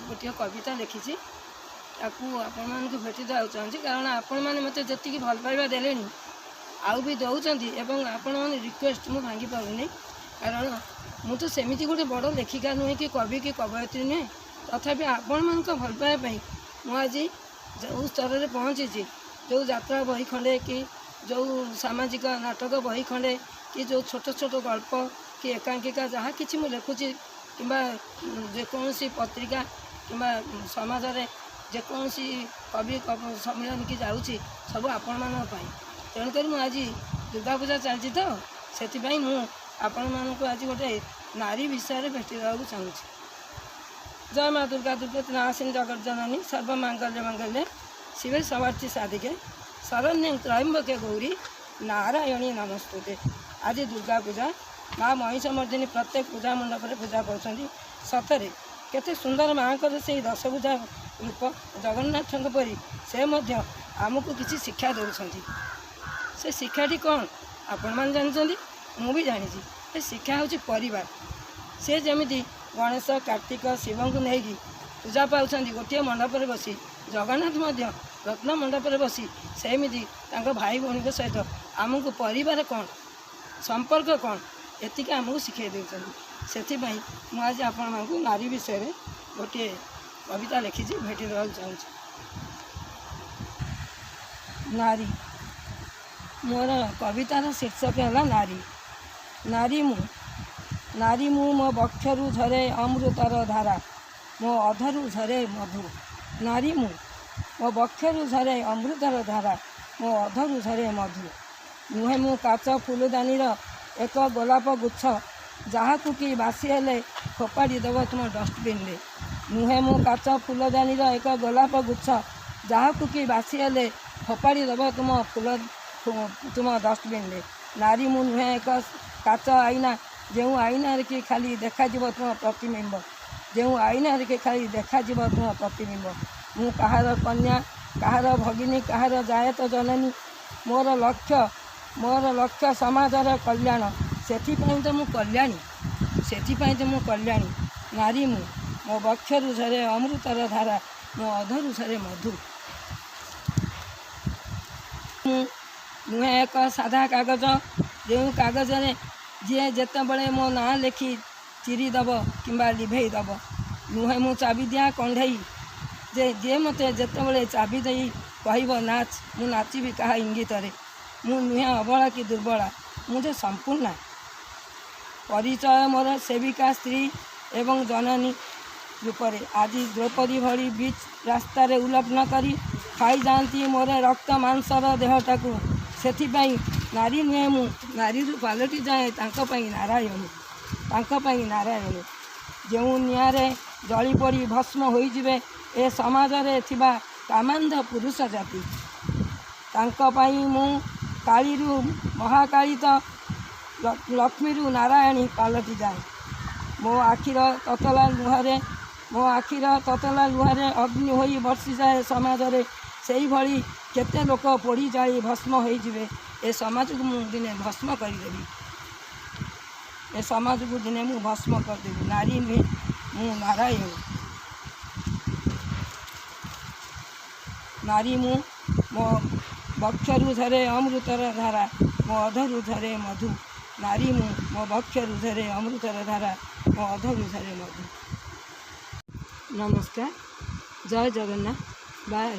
ଗୋଟିଏ କବିତା ଲେଖିଛି। ତାକୁ ଆପଣମାନଙ୍କୁ ଭେଟି ଦେବାକୁ ଚାହୁଁଛି, କାରଣ ଆପଣମାନେ ମୋତେ ଯେତିକି ଭଲ ପାଇବା ଦେଲେଣି ଆଉ ବି ଦେଉଛନ୍ତି, ଏବଂ ଆପଣମାନେ ରିକ୍ୱେଷ୍ଟ ମୁଁ ଭାଙ୍ଗି ପାରୁନି। କାରଣ ମୁଁ ତ ସେମିତି ଗୋଟେ ବଡ଼ ଲେଖିକା ନୁହେଁ କି କବି କି କବୟିତ୍ରୀ ନୁହେଁ। ତଥାପି ଆପଣମାନଙ୍କ ଭଲ ପାଇବା ପାଇଁ ମୁଁ ଆଜି ଯେଉଁ ସ୍ତରରେ ପହଞ୍ଚିଛି, ଯେଉଁ ଯାତ୍ରା ବହି ଖଣ୍ଡେ କି ଯେଉଁ ସାମାଜିକ ନାଟକ ବହି ଖଣ୍ଡେ କି ଯେଉଁ ଛୋଟ ଛୋଟ ଗଳ୍ପ କି ଏକାଙ୍କିକା ଯାହା କିଛି ମୁଁ ଲେଖୁଛି, କିମ୍ବା ଯେକୌଣସି ପତ୍ରିକା କିମ୍ବା ସମାଜରେ ଯେକୌଣସି କବି ସମ୍ମିଳନୀକି ଯାଉଛି, ସବୁ ଆପଣମାନଙ୍କ ପାଇଁ। ତେଣୁକରି ମୁଁ ଆଜି ଦୁର୍ଗା ପୂଜା ଚାଲିଛି ତ, ସେଥିପାଇଁ ମୁଁ ଆପଣମାନଙ୍କୁ ଆଜି ଗୋଟେ ନାରୀ ବିଷୟରେ ଭେଟି ଦେବାକୁ ଚାହୁଁଛି। ଜୟ ମା ଦୁର୍ଗା। ଦୁର୍ଗତି ନାଶିନୀ ଜଗତ ଜନନୀ ସର୍ବମାଙ୍ଗଲ୍ୟ ମଙ୍ଗଲ୍ୟେ ଶିବେ ସବାର୍ଥି ସାଧିକେ ଶରଣ୍ୟେ ତ୍ରୟମ୍ବକେ ଗୌରୀ ନାରାୟଣୀ ନମସ୍ତୁତେ। ଆଜି ଦୁର୍ଗା ପୂଜା। ମା ମହିଷମର୍ଦ୍ଦିନୀ ପ୍ରତ୍ୟେକ ପୂଜା ମଣ୍ଡପରେ ପୂଜା ପାଉଛନ୍ତି। ସତରେ କେତେ ସୁନ୍ଦର ମାଆଙ୍କର ସେଇ ଦଶଭୁଜା ରୂପ। ଜଗନ୍ନାଥଙ୍କ ପରି ସେ ମଧ୍ୟ ଆମକୁ କିଛି ଶିକ୍ଷା ଦେଉଛନ୍ତି। ସେ ଶିକ୍ଷାଟି କ'ଣ ଆପଣମାନେ ଜାଣିଛନ୍ତି, ମୁଁ ବି ଜାଣିଛି। ସେ ଶିକ୍ଷା ହେଉଛି ପରିବାର। ସେ ଯେମିତି ଗଣେଶ, କାର୍ତ୍ତିକ, ଶିବଙ୍କୁ ନେଇକି ପୂଜା ପାଉଛନ୍ତି ଗୋଟିଏ ମଣ୍ଡପରେ ବସି, ଜଗନ୍ନାଥ ମଧ୍ୟ ରତ୍ନ ମଣ୍ଡପରେ ବସି ସେମିତି ତାଙ୍କ ଭାଇ ଭଉଣୀଙ୍କ ସହିତ ଆମକୁ ପରିବାର କ'ଣ, ସମ୍ପର୍କ କ'ଣ, ଏତିକି ଆମକୁ ଶିଖାଇ ଦେଉଛନ୍ତି। ସେଥିପାଇଁ ମୁଁ ଆଜି ଆପଣମାନଙ୍କୁ ନାରୀ ବିଷୟରେ ଗୋଟିଏ କବିତା ଲେଖିଛି, ଭେଟି ଦେବାକୁ ଚାହୁଁଛି। ନାରୀ। ମୋର କବିତାର ଶୀର୍ଷକ ହେଲା ନାରୀ। ନାରୀ ମୁଁ, ନାରୀ ମୁଁ, ମୋ ବକ୍ଷରୁ ଝରେ ଅମୃତର ଧାରା, ମୋ ଅଧରୁ ଝରେ ମଧୁ। ନାରୀ ମୁଁ, ମୋ ବକ୍ଷରୁ ଝରେ ଅମୃତର ଧାରା, ମୋ ଅଧରୁ ଝରେ ମଧୁ। ନୁହେଁ ମୁଁ କାଚ ଫୁଲଦାନୀର ଏକ ଗୋଲାପ ଗୁଚ୍ଛ, ଯାହାକୁ କି ବାସି ହେଲେ ଫୋପାଡ଼ି ଦେବ ତୁମ ଡଷ୍ଟବିନରେ। ନୁହେଁ ମୁଁ କାଚ ଫୁଲଦାନୀର ଏକ ଗୋଲାପ ଗୁଚ୍ଛ, ଯାହାକୁ କି ବାସି ହେଲେ ଫୋପାଡ଼ି ଦେବ ତୁମ ଫୁଲ ତୁମ ଡଷ୍ଟବିନରେ। ନାରୀ ମୁଁ ନୁହେଁ ଏକ କାଚ ଆଇନା, ଯେଉଁ ଆଇନାରେ କି ଖାଲି ଦେଖାଯିବ ତୁମ ପ୍ରତିବିମ୍ବ, ଯେଉଁ ଆଇନାରେ କି ଖାଲି ଦେଖାଯିବ ତୁମ ପ୍ରତିବିମ୍ବ। ମୁଁ କାହାର କନ୍ୟା, କାହାର ଭଗିନୀ, କାହାର ଜାୟତ ଜନନୀ। ମୋର ଲକ୍ଷ୍ୟ, ମୋର ଲକ୍ଷ୍ୟ ସମାଜର କଲ୍ୟାଣ, ସେଥିପାଇଁ ତ ମୁଁ କଲ୍ୟାଣୀ, ସେଥିପାଇଁ ତ ମୁଁ କଲ୍ୟାଣୀ। ନାରୀ ମୁଁ, ମୋ ବକ୍ଷରୁ ଝରେ ଅମୃତର ଧାରା, ମୋ ଅଧରୁ ଝରେ ମଧୁ। ମୁଁ ନୁହେଁ ଏକ ସାଧା କାଗଜ, ଯେଉଁ କାଗଜରେ ଯିଏ ଯେତେବେଳେ ମୋ ନାଁ ଲେଖି ଚିରିଦେବ କିମ୍ବା ଲିଭେଇ ଦେବ। ନୁହେଁ ମୁଁ ଚାବି ଦିଆ କଣ୍ଢେଇ, ଯେ ଯିଏ ମୋତେ ଯେତେବେଳେ ଚାବି ଦେଇ କହିବ ନାଚ, ମୁଁ ନାଚିବି କାହା ଇଙ୍ଗିତରେ। ମୁଁ ନୁହେଁ ଅବଳା କି ଦୁର୍ବଳା, ମୁଁ ଯେ ସମ୍ପୂର୍ଣ୍ଣା। ପରିଚୟ ମୋର ସେବିକା, ସ୍ତ୍ରୀ ଏବଂ ଜନନୀ ରୂପରେ। ଆଜି ଦ୍ରୌପଦୀ ଭଳି ବିଚ୍ ରାସ୍ତାରେ ଉଲଗ୍ନ କରି ଖାଇଯାଆନ୍ତି ମୋର ରକ୍ତ ମାଂସର ଦେହଟାକୁ। ସେଥିପାଇଁ ନାରୀ ନୁହେଁ ମୁଁ, ନାରୀରୁ ପାଲଟି ଯାଏ ତାଙ୍କ ପାଇଁ ନାରାୟଣୀ, ତାଙ୍କ ପାଇଁ ନାରାୟଣୀ। ଯେଉଁ ନିଆଁରେ ଜଳି ପୋଡ଼ି ଭସ୍ମ ହୋଇଯିବେ ଏ ସମାଜରେ ଥିବା କାମାନ୍ଧ ପୁରୁଷ ଜାତି, ତାଙ୍କ ପାଇଁ ମୁଁ କାଳୀରୁ ମହାକାଳୀ ତ ଲକ୍ଷ୍ମୀରୁ ନାରାୟଣୀ ପାଲଟି ଯାଏ। ମୋ ଆଖିର ତତଲା ଲୁହରେ, ମୋ ଆଖିର ତତଲା ଲୁହରେ ଅଗ୍ନି ହୋଇ ବର୍ଷିଯାଏ ସମାଜରେ। ସେଇଭଳି କେତେ ଲୋକ ପୋଡ଼ି ଜାଳି ଭସ୍ମ ହୋଇଯିବେ। ଏ ସମାଜକୁ ମୁଁ ଦିନେ ଭସ୍ମ କରିଦେବି, ଏ ସମାଜକୁ ଦିନେ ମୁଁ ଭସ୍ମ କରିଦେବି। ନାରୀ ନୁହେଁ ମୁଁ, ନାରାୟଣୀ। ନାରୀ ମୁଁ, ମୋ ବକ୍ଷରୁ ଝରେ ଅମୃତର ଧାରା, ମୋ ଅଧରୁ ଝରେ ମଧୁ। ନାରୀ ମୁଁ, ମୋ ବକ୍ଷରୁ ଝରେ ଅମୃତର ଧାରା, ମୋ ଅଧରୁ ଝରେ ମଧୁ। ନମସ୍କାର, ଜୟ ଜଗନ୍ନାଥ, ବାଏ।